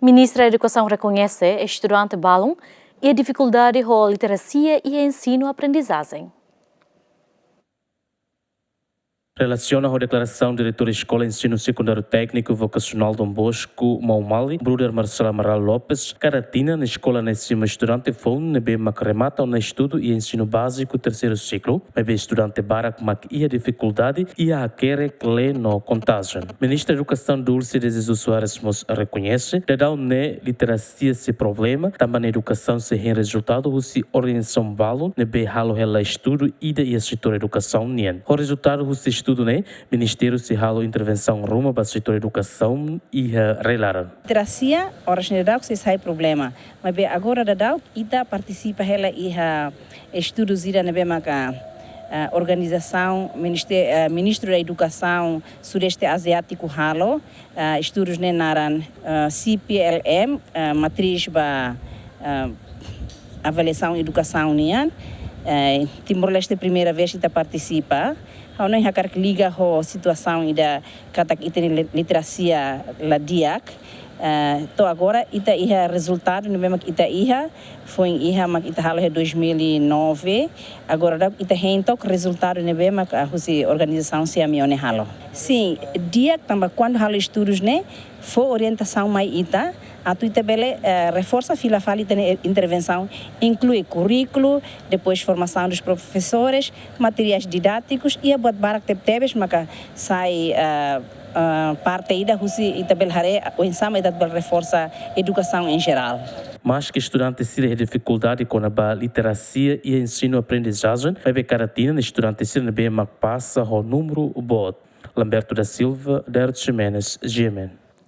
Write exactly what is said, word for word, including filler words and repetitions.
Ministra Edukasaun rekoñese estudante balun iha difikuldade ho literasia iha ensinu-aprendizajen. Relasiona ho deklarasaun Diretór Eskola Ensinu Sekundáriu Tékniku Vokasionál Dom Bosco Maumali, Bruder Marcelo Amaral Lopes, kada tinan eskola ne'e simu estudante foun ne'ebé mak remata ona estudu iha ensinu báziku terseiru siklu, maibé estudante barak mak iha difikuldade iha hakerek lee no kontajen. Ministra Edukasaun Dulce de Jesus Soares mós rekoñese, daudaun ne'e literasia sei problema, tanba nia edukasaun sei hein rezultadu husi organizasaun balun ne'ebé halo hela estudu ida iha setór edukasaun nian. Ho rezultadu husi estudu ne'e, Ministériu sei halo intervensaun ruma ba setór edukasaun iha rai-laran. Literasia, oras ne'e daudaun sei sai problema. Maibé agora daudaun ita partisipa hela iha estudu ida ne'ebé maka, ah, organizasaun Ministé-, ah, Ministru da Edukasaun Sudeste Aziátiku halo, ah, estudu ne'e naran, ah, C P L M, ah, matriz ba, ah, avaliasaun edukasaun nian. Eh, Timor-Leste primeira vez ita partisipa. Ha'u hanoin hakarak liga ho situasaun ida katak ita-nia li-, literasia la di'ak. Eh, to'o agora ita iha rezultadu ne'ebé mak ita iha, foin iha mak ita halo iha dois mil e nove. Agora daudaun ita hein took rezultadu ne'ebé mak, ah, husi organizasaun C M O ne'e halo. Sin, di'ak tanba kuandu halo estudu ne'e, fó orientasaun mai ita, atu ita bele, eh, reforsa fila fali ita-nia intervensaun, inklui kurríkulu, depois formação dos professores, materiais didáticos, iha buat barak tebetebes maka sai, eh, eh, parte ida husi ita bele haree oinsá mak ita bele reforsa edukasaun em geral. Maske estudante sira iha difikuldade kona-ba literasia iha ensinu-aprendizajen, maibé kada tinan estudante sira ne'ebé mak pasa ho númeru boot. Lamberto da Silva, Derek Ximenes, G M N.